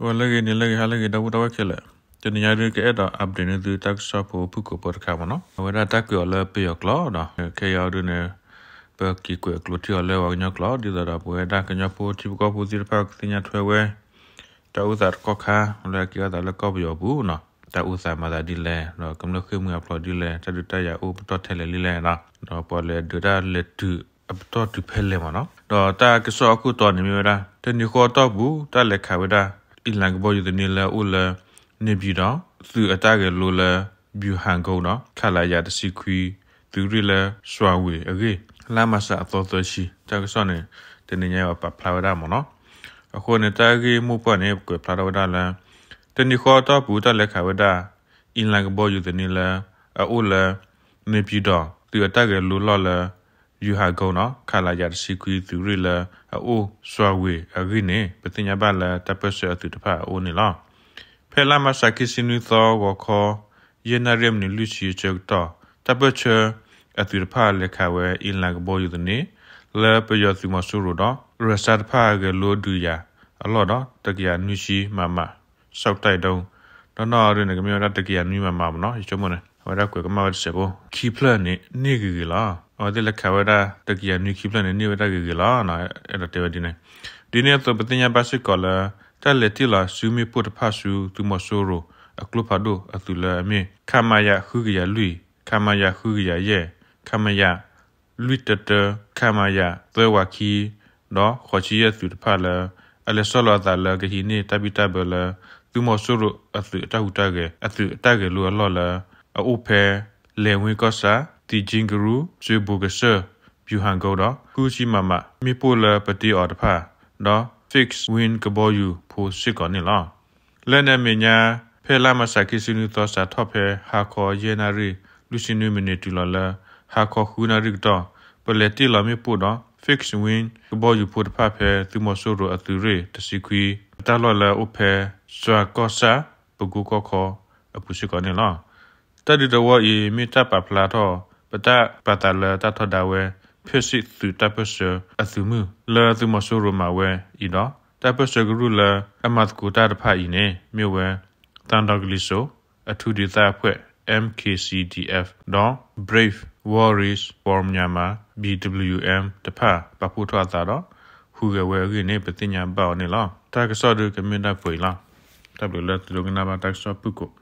ဂီၤလၢအဂ့ၤ နံၤလၢအဂ့ၤ ဟါလၢအဂ့ၤ ဒီပုၢ်ဝဲၢ်ခဲလၢာ်, တနံၤညါဒုးကအဲၣ်ဒိး update န့ၢ်သုတၢ်ကစီၣ်ဖိဖုၣ်ကိာ်ဖိတခါမ့ၢ်နီၤ, အဝဲဒၣ်တၢ်ကွဲးအီၤလၢပယီၤကျိာ်ဒီး ခဲအံၤအီၤဒုးန့ၣ် ပက့ၤကွဲးကျိးထံအီၤလၢပှၤကညီကျိာ် ဒ်သိးဒီးပဝဲဒၣ်ကညီဖိထံဖိကီၢ်ဖိသ့ၣ်တဖၣ်ကသ့ၣ်ညါထွဲဝဲ တၢ်အိၣ်သးတကီၢ်ခါ လၢအက့ၤအီၣ်သးလၢကီၢ်ပယီၤပူၤနီၤ, တၢ်အိၣ်သးမၤသးဒ်လဲၣ် ဒီးကမျၢၢ်ဃ့ၢ်မှံဟးဖျိးဒ်လဲၣ် တၢ်ဒုးတၢ်ယၤအိၣ်ပတီၢ်ထဲလဲၣ်လံလဲၣ်နီၤ, ဒီးပှၤလဲၤဒုးတၢ်လဲၤတုၤအပတီၢ်တုၤဖဲလဲၣ်မ့ၢ်နီၤ, ဒီးတၢ်ကစီၣ်အခိၣ်တီန့ၣ်မ့ၢ်ဝဲဒၣ် တနံၤဃီအတီၢ်ပူၤ တၢ်လဲၤခးဝဲဒၣ် အံလၤကဘီယူၤသန့လၢအအိၣ်လၢ နေပြည်တော် သုးအတၢ်ဂဲၤလိလၢ ဗျူဟာကုန်း ဒီး ခလရ တဆံခွံ သုးရ့ၣ်လၢစွာဝေအဂ့ၢ် လါမၢ်ၡးအသီသၢဆံ တၢ်ကစီၣ်န့ၣ် တနံၤညါအံၤပာ်ဖျါဝဲဒၣ်မ့ၢ်နီၤ, အဃိန့ၣ် တၢ်ဂ့ၢ်မိၢ်ပှၢ်န့ၣ် ပကွဲးဖျါထီၣ်ဝဲဒၣ်လၢ တနံၤဃီအတီၢ်ပူၤ တၢ်လဲၤခးဝဲဒၣ် အံလၤကဘီယူၤသန့လၢ အအိၣ်လၢ နေပြည်တော် သုးအတၢ်ဂဲၤလိလီၢ်လၢ ဗျူဟာကုန်း ဒီး ခလရ တဆံခွံ သုးရ့ၣ်လၢအအိၣ်စွာဝေအဂ့ၢ်န့ၣ် ပသ့ၣ်ညါဘၣ်လၢတၢ်ပၢၢ်ဆၢအသုးတဖၣ်အအိၣ်န့ၣ်လီၤ. ဖဲလါမၢ်ၡးခံဆံနွံသီ ဂီၤခီ ယဲၢ်နၣ်ရံၣ်မံးနံးလွံၢ်ဆံအဆၢကတီၢ် တၢ်ပၢၢ်ဆၢအသုးတဖၣ်လဲၤခးဝဲ အံလၤကဘီယူၤသန့ လၢပယီၤသုးမီၤစိရိၤဒီး ရၢၡါတဖၣ်ဂဲၤလိဒုးယၤအလီၢ်ဒီး တကယၤနွံဆံ မမ စူးတၢ်ဒိ ဒီးနီၢ်အီၤဒုးန့ၣ် ကမ့ၢ်ဝဲဒၣ်တကယၤနွံ မမ မ့ၢ်နီၤ, ယဆိကမိၣ်န့ၣ် အဝဲဒၣ်ကွဲးကမၣ်ဝဲတစဲးဖိ ခံဖျၢၣ်န့ၣ် န့ၢ်ဂ့ၤဂ့ၤလီၤ. အဝဲသ့ၣ်လဲၤခးဝဲဒၣ် တကယၤနွံခံဖျၢၣ်န့ၣ် န့ၢ်ဝဲဒၣ်ဂ့ၤဂ့ၤလီၤ. အဲၣ်ဒိးတဲဝဲဒ်န့ၣ်, ဒ်န့ၣ်အသိး ပသ့ၣ်ညါဘၣ်စ့ၢ်ကီးလၢ တၢ်လဲၤတ့ၢ်လီၤဆူမ့ၣ်ပိၢ်တဖၣ်ဆူ သုးမီၤစိရိၤအကျိဖးဒိၣ်အသုးလၢအမ့ၢ် ခမရ ဃုကယၤလွံၢ်, ခမရ ဃုကယၤယဲၢ်, ခမရ လွံၢ်တၢတၢ, ခမရ သၢဝးခံ ဒီးဃိးဆံယဲၢ်သုးတဖၣ်လၢ အလဲၤဆီလီၤအသးလၢကဟံးန့ၢ်တၢ်ဘံၣ်တၢ်ဘၢလၢ သုးမီၤစိရိၤအသုးအတၢ်ဟူးတၢ်ဂဲၤ အသုးအတၢ်ဂဲၤလိအလီၢ်လၢ အအိၣ်ဖဲ လဲၤဝ့ကီၢ်ဆၣ်, သံကၠံကရူၢ်, စၢဘိးကစၢၢ်, ဗျူဟာကုန်း ဒီး ဃုဆံ မမ မ့ၣ်ပိၢ်လၢပတ့အီၤတဖၣ် ဒီး fixed wing ကဘီယူၤဖိစ့ၢ်ကီးန့ၣ်လီၤ. လၢန့ၣ်အမဲာ်ညါ ဖဲလါမၢ်ၡးခံဆံနွံသီ စးထီၣ်ဖဲဟါခီယဲၢ်နၣ်ရံၣ်လွံၢ်ဆံနွံမံးနံးတုၤလီၤလၢ ဟါခီဃုနၣ်ရံၣ်ကတီၢ် ပလဲၤတ့ၢ်လီၤမ့ၣ်ပိၢ်ဒီး fixed wing ကဘီယူၤဖိတဖၣ်ဖဲသုးမီၤစိရိၤအသုးရ့ၣ်တဆံခွံ အတၢ်လီၢ်လၢအအိၣ်ဖဲ စွၢကီၢ်ဆၣ် ပကိကီၢ်ခီအပူၤစ့ၢ်ကီးန့ၣ်လီၤ. တၢ်ဒုးတဝီအံၤ မ့ၢ်တၢ်ပာ်ဖျါထီၣ် ပတၢ်ပာ်သးလၢတၢ်ထီဒါဝဲ ဖၢၣ်စ့ၣ်သုးတၢ်ပၢၢ်ဆၢအသုးမုၢ် လၢသုးမီၤစိရိၤမၤဝဲအံၤဒီး တၢ်ပၢၢ်ဆၢကရူၢ်လၢအမၤသကိးတၢ်တဖၣ်အံၤန့ၣ် မ့ၢ်ဝဲ သံတောင်ကလီၤစိ အထူးဒေသအဖွဲ့ M K C D F ဒီး Brave Warriors for Myanmar B W M တဖၣ် ပာ်ဖှိၣ်ထီၣ်အသးဒီး ဟူးဂဲၤဝဲအဂ့ၢ်န့ၣ် ပသ့ၣ်ညါဘၣ်အီၤန့ၣ်လီၤ. တၢ်ကစီၣ်ဒုးကမ့ၢ်ဒၣ်ပှဲၤအံၤလီၤ. တၢ်ဘျုးလၢသုဒိကနၣ်ဘၣ်တၢ်ကစီၣ်ဖုၣ်ကိာ်